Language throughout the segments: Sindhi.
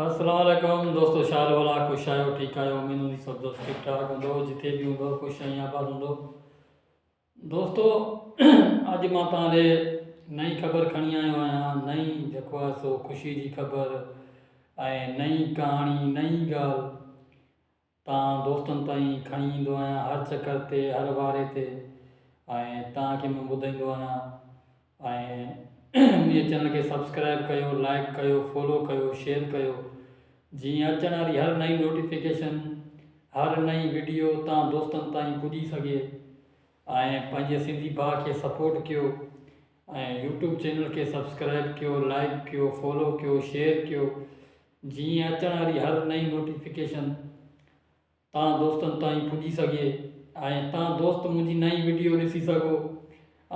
السلام عليڪم دوستو شال ڀلا خوش آهيو ٺيڪ آهيو اميد هوندي سڀ دوست ٺيڪ ٺاڪ هوندو جتي به هوندو خوش ۽ آباد هوندو دوستو اڄ مان توهان ڏي نئين خبر کڻي آيو آهيان نئين جيڪو آهي سو خوشي جي خبر ۽ نئين ڪهاڻي نئين ڳالهه توهان دوستن تائين کڻي ايندو آهيان هر چڪر تي هر واري تي ۽ توهان کي مان ٻڌائيندو آهيان ۽ منهنجي چينل کي سبسڪرائب ڪيو لائڪ ڪيو فالو ڪيو شيئر ڪيو جيئن اچڻ واري هر نئين نوٽيفڪيشن هر نئين وڊيو توهان دوستن تائين پڄي سگهي ۽ پنهنجي سنڌي ڀاء کي سپورٽ ڪيو ۽ يوٽيوب چينل کي سبسڪرائب ڪيو لائڪ ڪيو فالو ڪيو شيئر ڪيو جيئن اچڻ واري هر نئين نوٽيفڪيشن توهان دوستن تائين پڄي سگهي ۽ توهان دوست منهنجي نئين وڊيو ڏسي سگهو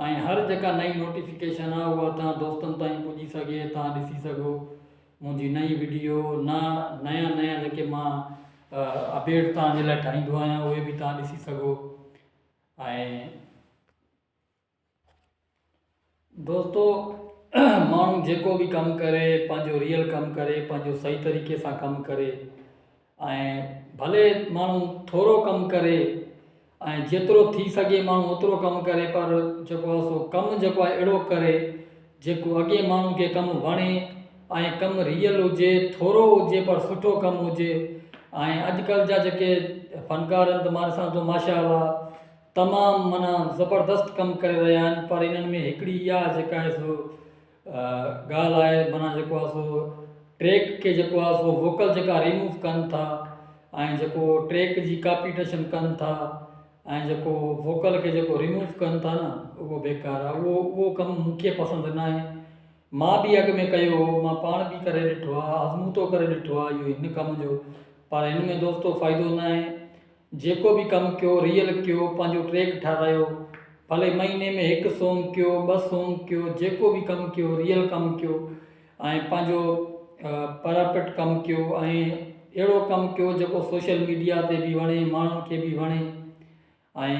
۽ هر جيڪا نئين نوٽيفڪيشن آهي اها توهان دوستن تائين پڄي سگهي توهان ڏسي سگهو منهنجي نئين وڊيو نا نيا نيا جيڪي مان اپڊيٽ توهان جي لاء ٺاهيندو آهيان اهي به توهان ڏسي سگهو ۽ دوستو ماڻهو جيڪو به ڪم ڪري پنهنجو ريئل ڪم ڪري پنهنجو صحيح طريقي سان ڪم ڪري ۽ ڀلي ماڻهو ٿورو ڪم ڪري ۽ جيترو ٿي سگهي ماڻهو اوترو ڪم ڪري پر جيڪو آهي سو ڪم جيڪو آهي اهڙو ڪري جيڪو اڳي ماڻهو کي ڪم وڻي ۽ ڪم ريئل هجي ٿورو هجي پر سٺو ڪم هجي ۽ اڄڪلهه جا جيڪي فنڪار آهن ته مان ڏسان ٿو ماشاء الله تمام معنيٰ زبردست ڪم ڪري رهيا آهن پر انهن ۾ هڪڙي اها جيڪا آهي سو ڳالهه آهي معنيٰ جيڪو آهي سو ٽريڪ کي جيڪو آهي سو ووڪل جيڪا ريموو ڪن ٿا ۽ جيڪو ٽريڪ جي ڪاپيٽيشن ڪن ٿا ۽ جيڪو ووڪل کي جيڪو ريموو ڪن ٿا نه اهو بيڪار آهي اهو اهو ڪم مونکي پسند نه آهي مان به اڳ ۾ ڪيو هو مان پاڻ به ڪري ڏٺو آهي آزمودو ڪري ڏٺو آهي اهو هن ڪم جو پر هن ۾ دوستو فائدو نه آهي جيڪو به ڪم ڪيو ريئل ڪيو پنهنجو ٽريڪ ٺارايو ڀلي مهيني ۾ هڪ سونگ ڪيو ٻه سونگ ڪيو جيڪو به ڪم ڪيو ريئل ڪم ڪيو ۽ پنهنجو پراپٽ ڪم ڪيو ۽ اهڙو ڪم ڪيو جيڪو سوشل ميڊيا تي به وڻي ماڻهن کي به وڻي ۽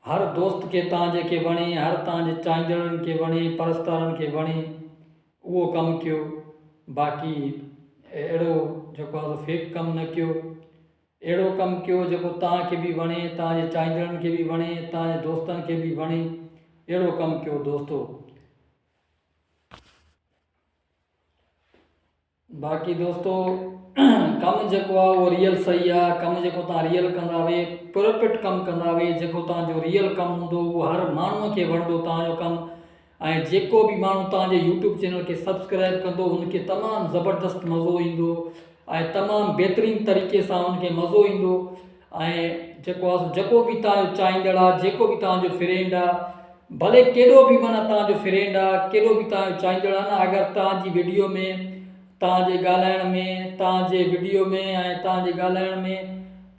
هر دوست کي تان جي کي وڻي هر تان جي چاهيندڙن کي وڻي پرستارن کي وڻي اهو ڪم ڪيو باقي اهڙو جيڪو آهي سو فيڪ ڪم نه ڪيو اهڙو ڪم ڪيو جيڪو توهان کي به وڻي، توهان جي چاهيندڙن کي به وڻي، توهان جي دوستن کي به وڻي، اهڙو ڪم ڪيو دوستو. باقي دوستو ڪم جيڪو آهي اهو ريئل صحيح آهي ڪم جيڪو توهان ريئل ڪندا وي پرفيڪٽ ڪم ڪندا وي جيڪو توهان جو ريئل ڪم هوندو اهو هر ماڻهو کي وڻندو توهان جو ڪم ۽ جيڪو به ماڻهو توهان جي يوٽيوب چينل کي سبسڪرائب ڪندو ان کي تمام زبردست مزو ايندو ۽ تمام بهترين طريقي سان ان کي مزو ايندو ۽ جيڪو آهي جيڪو به توهان جو چاهيندڙ آهي جيڪو به توهان جو فرينڊ آهي ڀلي ڪيڏو به معنيٰ توهان جو فرينڊ آهي ڪيڏو به توهان جو چاهيندڙ آهي نه اگر توهان جي ويڊيو ۾ توهان جي ڳالهائڻ ۾ توهان جي وڊيو ۾ ۽ توهان جي ڳالهائڻ ۾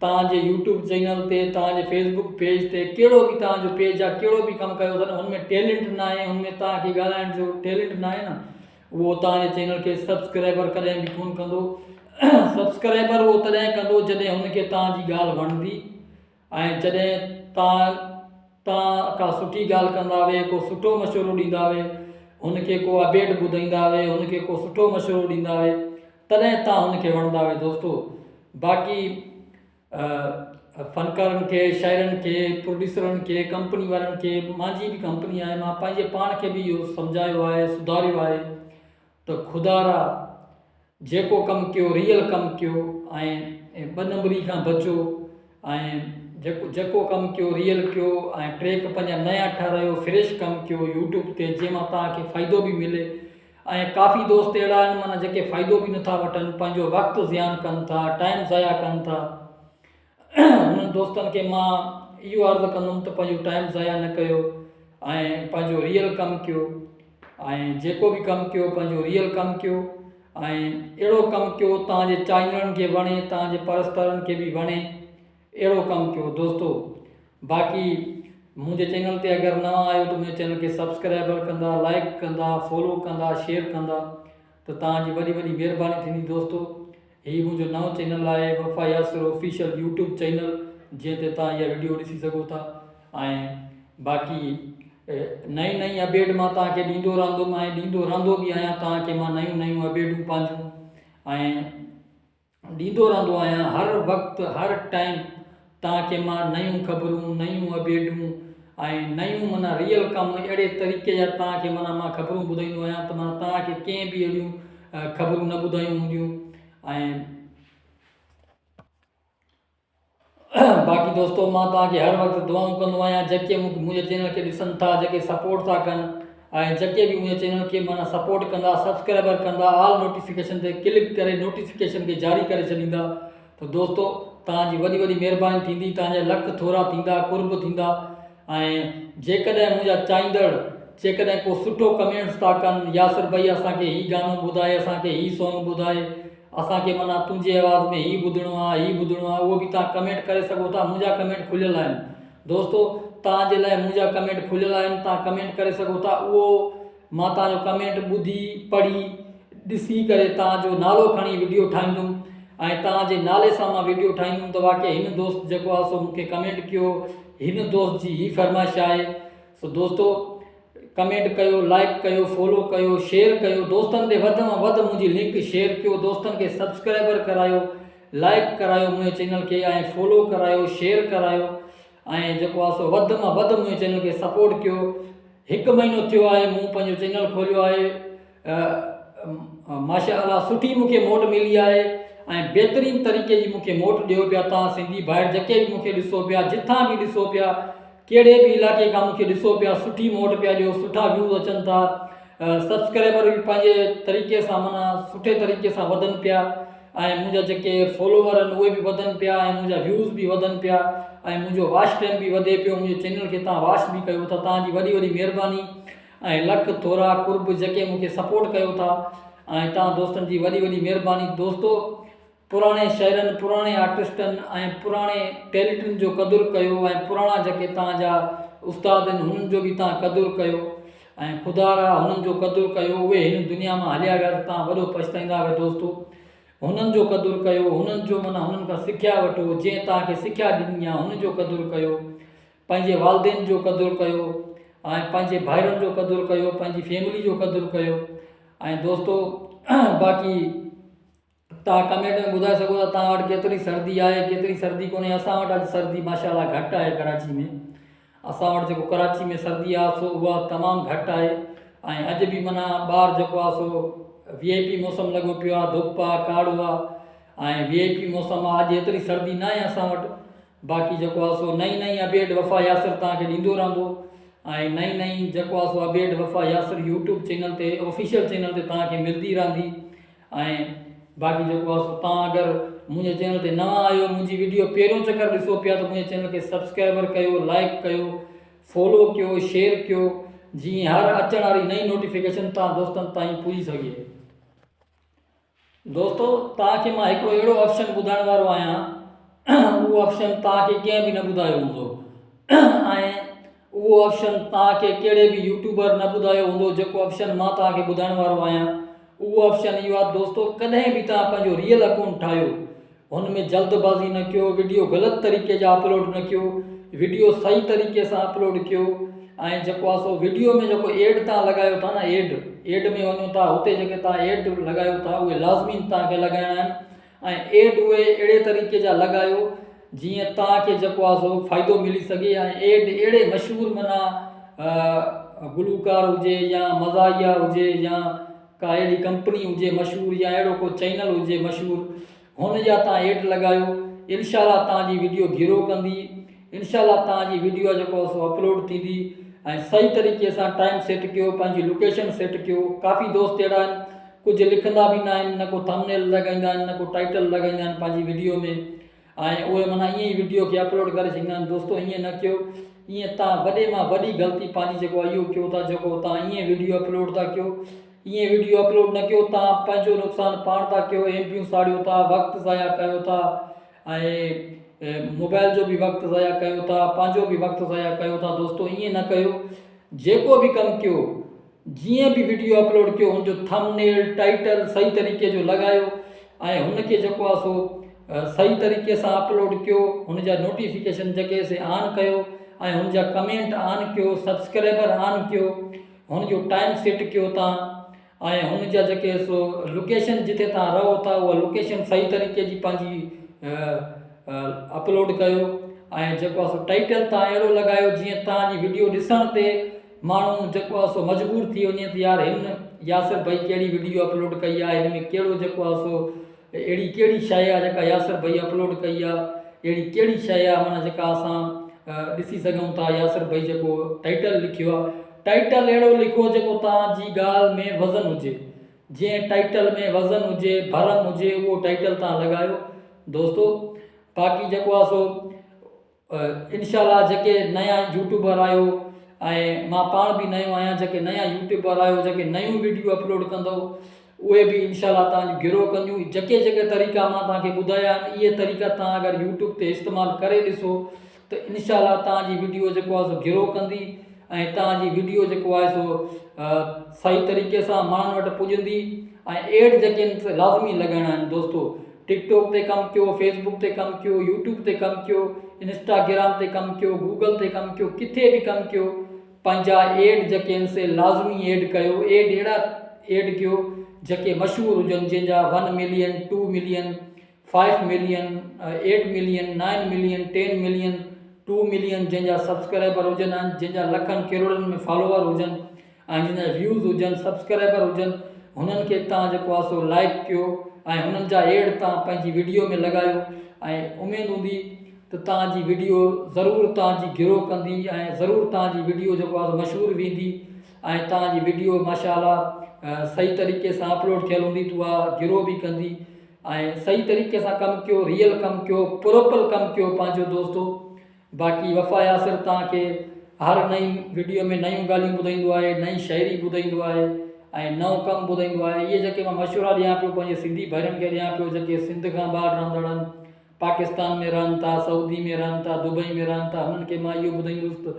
توهان جي يوٽيوب چينل تي توهان جي فيسبوڪ پيج تي ڪهڙو به توهان جو پيج آهي ڪهڙو به ڪم ڪيو اٿن ان ۾ ٽيلنٽ نه آهي ان ۾ توهان کي ڳالهائڻ جو ٽيلنٽ نه آهي نه اهو توهان جي چينل کي سبسڪرائبر ڪڏهن به ڪون ڪندو سبسڪرائبر اهو تڏهن ڪندو جڏهن هن کي توهان جي ڳالهه وڻندي ۽ جڏهن توهان توهان ڪا سٺي ڳالهه ڪندا وي ڪو سٺو مشورو ڏيندا وي هن کي ڪو اپڊيٽ ٻڌائيندا وي هن کي ڪو سٺو مشورو ڏيندا وي تڏهن توهان هن کي وڻندا وي دوستو باقي فنڪارن کي شاعرن کي پروڊيوسرن کي ڪمپني وارن کي مانجي به ڪمپني آهي مان پنهنجي پاڻ کي به اهو سمجهايو آهي سڌاريو آهي ته خدارا جيڪو ڪم ڪيو ريئل ڪم ڪيو ۽ ٻه نمبري کان بچو ۽ جيڪو جيڪو ڪم ڪيو ريئل ڪيو ۽ ٽريڪ پنهنجا نيا ٺهرايو فريش ڪم ڪيو يوٽيوب تي جنهن مان توهان کي فائدو به ملي ۽ ڪافي دوست اهڙا آهن معنيٰ جيڪي فائدو به نٿا وٺن پنهنجو وقت زيان ڪن ٿا ٽائيم ضايع ڪن ٿا انهن دوستن کي مان اهو عرض ڪندم ته پنهنجو ٽائيم ضايع نه ڪيو ۽ پنهنجو ريئل ڪم ڪيو ۽ جيڪو به ڪم ڪيو پنهنجو ريئل ڪم ڪيو ۽ اهڙو ڪم ڪيو توهان جي چاهيندڙن کي وڻي توهان جي پرستارن کي به وڻي اهڙو ڪم ڪيو دوستو باقي منهنجي چينل تي اگر نوان آهيو ته منهنجي چينل کي سبسڪرائبر ڪندا لائڪ ڪندا فالو ڪندا شيئر ڪندا ته توهان جي وڏي وڏي مهرباني ٿيندي دوستو هي منهنجو نئون چينل آهي وفا ياسر آفيشل يوٽيوب چينل جنهن تي توهان اها وڊيو ڏسي سگهو ٿا ۽ باقي نئين نئين اپڊيٽ مان توهان کي ڏيندو رهندم ۽ ڏيندو رهندو به آهيان توهان کي مان نيون نيون اپڊيٽون پنهنجون ۽ ڏيندو رهندو آهيان هر وقت هر ٽائيم توهان کي مان نيون خبرون نيون اپڊيٽون ۽ نيون معنيٰ ريئل ڪم اهڙي طريقي جا توهان کي معنيٰ مان خبرون ٻڌائيندو آهيان ته معنيٰ توهان کي ڪنهن به اهڙيون خبرون نه ٻڌايون هونديون ۽ باقي دوستو مان توهان کي هر وقت دعائون ڪندو آهيان جيڪي منهنجي چينل کي ڏسن ٿا جيڪي سپورٽ ٿا ڪن ۽ جيڪي به منهنجي چينل کي معنيٰ سپورٽ ڪندا سبسڪرائبر ڪندا آل نوٽيفڪيشن تي ڪلڪ ڪري نوٽيفڪيشن کي جاري ڪري ڇڏيندا ته دوستو توهان جي وڏي وڏي مهرباني ٿيندي توهان جا لک ٿورا ٿيندا قرب ٿيندا ۽ جيڪڏهن منهنجا چاهيندڙ جيڪڏهن ڪو سٺو ڪمينٽس ٿا ڪن ياسر ڀائي اسان کي هي گانو ٻڌائي اسان کي هي سونگ ٻڌائي اسان کي معنيٰ تنهنجي آواز ۾ هي ٻڌڻو آ هي ٻڌڻو آ اهو به توهان ڪمينٽ ڪري سگهو ٿا منهنجا ڪمينٽ کليل آهن دوستو توهان جي لاء منهنجا ڪمينٽ کليل آهن توهان ڪمينٽ ڪري سگهو ٿا اهو مان توهان جو ڪمينٽ ٻڌي پڙهي ڏسي ڪري توهان جو نالو کڻي وڊيو ٺاهيندم ۽ توهان جي نالي سان مان وڊيو ٺاهيندم ته واقعي هن دوست جيڪو آ سو مون کي ڪمينٽ ڪيو هن دوست جي هي فرمائش آهي سو دوستو ڪمينٽ ڪيو لائيڪ ڪيو فالو ڪيو شيئر ڪيو دوستن ڏي وڌ مان وڌ منهنجي لنڪ شيئر ڪيو دوستن کي سبسڪرائبر ڪرايو لائيڪ ڪرايو منهنجي چينل کي ۽ فالو ڪرايو شيئر ڪرايو ۽ جيڪو آهي سو وڌ مان وڌ منهنجي چينل کي سپورٽ ڪيو هڪ مهينو ٿيو آهي مون پنهنجو چينل کوليو آهي ماشاء الله سٺي مونکي موٽ ملي آهي ۽ بهترين طريقي جي مونکي موٽ ڏيو پيا تان سنڌي ڀائر جيڪي به مونکي ڏسو پيا جتان به ڏسو پيا ڪهڙي به علائقي کان مونکي ڏسو پيا سٺي موٽ پيا ڏيو سٺا ويوز اچن ٿا سبسڪرائبر به پنهنجي طريقي سان معنيٰ سٺي طريقي سان وڌن پيا ۽ منهنجا جيڪي فالوور آهن اهي به وڌن پيا ۽ منهنجا ويوز به وڌن پيا ۽ منهنجو واچ ٽائم به وڌي پيو منهنجي چينل کي تان واچ به ڪيو ٿا تان جي وڏي وڏي مهرباني ۽ لک ٿورا قرب جيڪي مون کي سپورٽ ڪيو ٿا ۽ توهان دوستن جي وڏي وڏي مهرباني دوستو پراڻي شاعرن پراڻي آرٽسٽن ۽ پراڻي ٽيليٽن جو قدر ڪيو ۽ پراڻا جيڪي توهان جا استاد آهن هنن جو به توهان قدر ڪيو ۽ خدا را هنن جو قدر ڪيو اهي هن دنيا مان هليا ويا ته توهان وڏو پڇتائيندا هئا دوستو هنن جو قدر ڪيو هنن جو معنيٰ هنن کان سکيا وٺو جنهن توهان کي سکيا ڏني آهي هن جو قدر ڪيو پنهنجي والدين جو قدر ڪيو ۽ پنهنجي ڀائرن جو قدر ڪيو پنهنجي فيملي جو قدر ڪيو ۽ دوستو باقي توهان ڪمينٽ ۾ ٻڌائي سگهو ٿا توهان وٽ ڪيتري سردي آهي ڪيتري سردي ڪونهي اسان وٽ اڄ سردي ماشاء الله گهٽ آهي ڪراچي ۾ اسان وٽ جيڪو ڪراچي ۾ سردي آهي سو اها تمام گهٽ آهي ۽ اڄ به معنيٰ ٻاهر جيڪو آهي سو وي آء پي موسم لڳو پيو آهي ڌپ آهي ڪاڙو آهي ۽ وي آء پي موسم آهي اڄ ايتري سردي ناهي اسان وٽ باقي جيڪو آهي سو نئين نئين اپڊيٽ وفا ياسر توهان کي ڏيندو رهندو ۽ نئين نئين جيڪو آهي سو اپڊيٽ وفا ياسر يوٽيوب چينل تي آفيشل چينل تي توهان کي ملدي رهندي ۽ باقي جيڪو آهي سو توهان اگر منهنجي چينل تي نوان آهيو منهنجي ويڊيو پهريون چڪر ڏسو پيا ته منهنجي چينل کي سبسڪرائبر ڪيو لائڪ ڪيو فالو ڪيو شيئر ڪيو جيئن هر اچڻ واري نئين نوٽيفڪيشن توهان دوستن تائين پڄي سگهي. دوستو توهان کي مان هڪڙو اهڙو آپشن ٻڌائڻ وارو آهيان اهو آپشن توهان کي ڪنهن به نه ٻڌايو هوندو ۽ اهو آپشن توهان کي ڪهڙي به يوٽيوبر نه ٻڌايو هوندو جيڪو آپشن مان توهان کي ٻڌائڻ وارو آهيان اهو آپشن اهو آهي دوستو ڪڏهن به توهان پنهنجو ريئل اڪائونٽ ٺاهيو هن ۾ جلد بازي نه ڪيو وڊيو غلط طريقي جا اپلوڊ نه ڪيو وڊيو صحيح طريقي سان اپلوڊ ڪيو ۽ جيڪو آهي سو وڊيو ۾ جيڪو ايڊ تان لڳايو ٿا نه ايڊ ايڊ ۾ وڃو ٿا هتي جيڪي تان ايڊ لڳايو ٿا اهي لازمي تان کي لڳائڻا آهن ۽ ايڊ اهي اهڙي طريقي جا لڳايو جيئن تان کي جيڪو آهي سو فائدو ملي سگهي ۽ ايڊ اهڙي مشهور معنيٰ گلوڪار هجي يا مزاحيه هجي يا ڪا اهڙي ڪمپني هجي مشهور يا اهڙو ڪو چينل هجي مشهور هن جا تان ايڊ لڳايو انشاء الله تان جي وڊيو گرو ڪندي انشاء الله تان جي وڊيو جيڪو سو اپلوڊ ٿيندي ۽ صحيح طريقي سان ٽائيم سيٽ ڪيو پنهنجي لوڪيشن سيٽ ڪيو ڪافي دوست اهڙا آهن ڪجهه لکندا به نه آهن نه ڪو ٿمنيل لڳائيندا آهن نه ڪو ٽائيٽل لڳائيندا آهن پنهنجي وڊيو ۾ ۽ اهي معنيٰ ائين ئي وڊيو کي اپلوڊ ڪري ڇڏيندا آهن دوستو ائين نه ڪيو ائين تان وڏي مان وڏي غلطي پنهنجي جيڪو آهي اهو ڪيو ٿا جيڪو تان ائين وڊيو اپلوڊ ٿا ڪيو ائين وڊيو اپلوڊ نه ڪيو تان پنهنجو نقصان پاڻ ٿا ڪيو ايم بيون ساڙيو ٿا وقت ضايع ڪيو ٿا ۽ موبائل جو به وقت ضايع ڪيو ٿا پنهنجو به وقت ضايع ڪيو ٿا دوستو ائين نه ڪيو جيڪو به ڪم ڪيو جيئن به وڊيو اپلوڊ ڪيو ان جو ٿم نيل ٽائيٽل صحيح طريقي جو لڳايو ۽ هن کي جيڪو آهي سو صحيح طريقي سان اپلوڊ ڪيو هن جا نوٽيفڪيشن جيڪي سي آن ڪيو ۽ هن جا ڪمينٽ آن ڪيو سبسڪرائبر آن ڪيو هن جو ٽائيم سيٽ ڪيو تان ۽ هن جا جيڪي سو لوڪيشن جتي توهان رهو ٿا اها لوڪيشن صحيح طريقي جي پنهنجي اپلوڊ ڪيو ۽ جيڪو آهي سو ٽائيٽل توهان اهڙو لڳايو جيئن توهان جي وڊيو ڏسڻ تي ماڻهو جيڪو آهي سو مجبور ٿي وڃي ته يار هن ياسر ڀائي ڪهڙي وڊيو اپلوڊ ڪئي آهي هن ۾ ڪهڙو جيڪو آهي سو اهڙي ڪهڙي شيء آهي جيڪا ياسر ڀائي اپلوڊ ڪئي آهي اهڙي ڪهڙي شيء آهي معنيٰ جيڪا اسان ڏسي سگهون ٿا ياسر ڀائي جيڪو ٽائيٽل لکيو آهي ٽائيٽل اهڙو لکو جيڪو توهان جي ڳالهه ۾ وزن هجي جنهن ٽائيٽل ۾ وزن هجي ڀرم هجي اهو ٽائيٽل توهان لڳايو دوستو باقي جيڪو آهي سو انشاء الله جيڪي نيا يوٽيوبر آهيو ۽ مان پاڻ به نيو آهيان جيڪي نيا يوٽيوبر آهيو جيڪي نيون ويڊيو اپلوڊ ڪندو اهي به انشاء الله تان جي گرو ڪنديون جيڪي جيڪي طريقا مان تان کي ٻڌايا آهن اهي طريقا تان اگر يوٽيوب تي استعمال ڪري ڏسو ته انشاء الله تان جي ويڊيو جيڪو آهي سو گرو ڪندي ۽ تان جي ويڊيو جيڪو آهي سو صحيح طريقي سان ماڻهن وٽ پڄندي ۽ ايڊ جيڪي آهن لازمي لڳائڻا آهن دوستو ٽڪ ٽاڪ تي ڪم ڪيو، فيس بڪ تي ڪم ڪيو، يوٽيوب تي ڪم ڪيو، انسٽاگرام تي ڪم ڪيو، گوگل تي ڪم ڪيو، ڪٿي به ڪم ڪيو پنهنجا ايڊ جيڪي آهن سي لازمي ايڊ ڪيو، ايڊ اهڙا ايڊ ڪيو جيڪي مشهور هجن جنهن جا one million, two million, five million, eight million, nine million, ten million, two million جنهن جا سبسڪرائبر هجن ۽ جنهن جا لکن ڪروڙن ۾ فالوور هجن. ۽ جن جا ويوز هجن سبسڪرائبر هجن هنن کي تان جيڪو آهي سو لائڪ ڪيو ۽ هنن جا ايڊ تان پنهنجي وڊيو ۾ لڳايو ۽ اميد هوندي ته تان جي وڊيو ضرور تان جي گرو ڪندي ۽ ضرور تان جي وڊيو جيڪو آهي مشهور ويندي ۽ تان جي وڊيو ماشاء الله صحيح طريقي سان اپلوڊ ٿيل هوندي ته اها گرو به ڪندي ۽ صحيح طريقي سان ڪم ڪيو ريئل ڪم ڪيو پروپر ڪم ڪيو پنهنجو دوستو باقي وفا ياسر توهان کي هر نئين وڊيو ۾ نيون ڳالهيون ٻڌائيندو آهي نئين شاعري ٻڌائيندو آهي ۽ نئون ڪم ٻڌائيندو آهي اهي جيڪي مان مشورا ڏيان پيو پنهنجي سنڌي ڀائرن کي ڏيان پيو جيڪي سنڌ کان ٻاهر رهندڙ آهن پاڪستان ۾ رهن ٿا سعودي ۾ رهن ٿا دبئي ۾ رهن ٿا هنن کي مان اهو ٻڌائيندس ته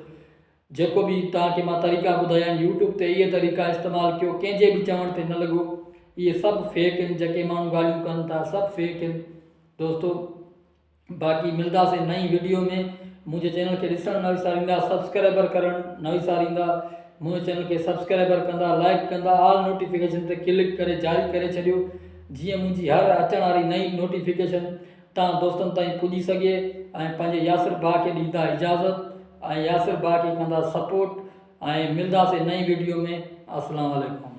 جيڪو به توهان کي مان طريقا ٻڌايا آهن يوٽيوب تي اهي طريقا استعمال ڪيو ڪنهن جي به چوڻ تي نه لڳو اهي سڀ فيڪ آهن جيڪي ماڻهو ڳالهيون ڪن ٿا سڀ فيڪ آهن دوستو باقي ملداسين نئين وڊيو ۾ منهنجي چينل کي ڏسڻ نه وساريندا سبسڪرائبر ڪرڻ نه وساريندا منهنجي چينل کي سبسڪرائبر ڪندا لائڪ ڪندا آل نوٽيفڪيشن تي ڪلڪ ڪري جاري ڪري ڇڏيو جيئن منهنجي هر اچڻ واري نئين نوٽيفڪيشن تان دوستن تائين پڄي سگهي ۽ پنهنجي ياسر ڀاء کي ڏيندا اجازت ۽ ياسر ڀاء کي ڪندا سپورٽ ۽ ملداسين نئين وڊيو ۾ السلام عليڪم.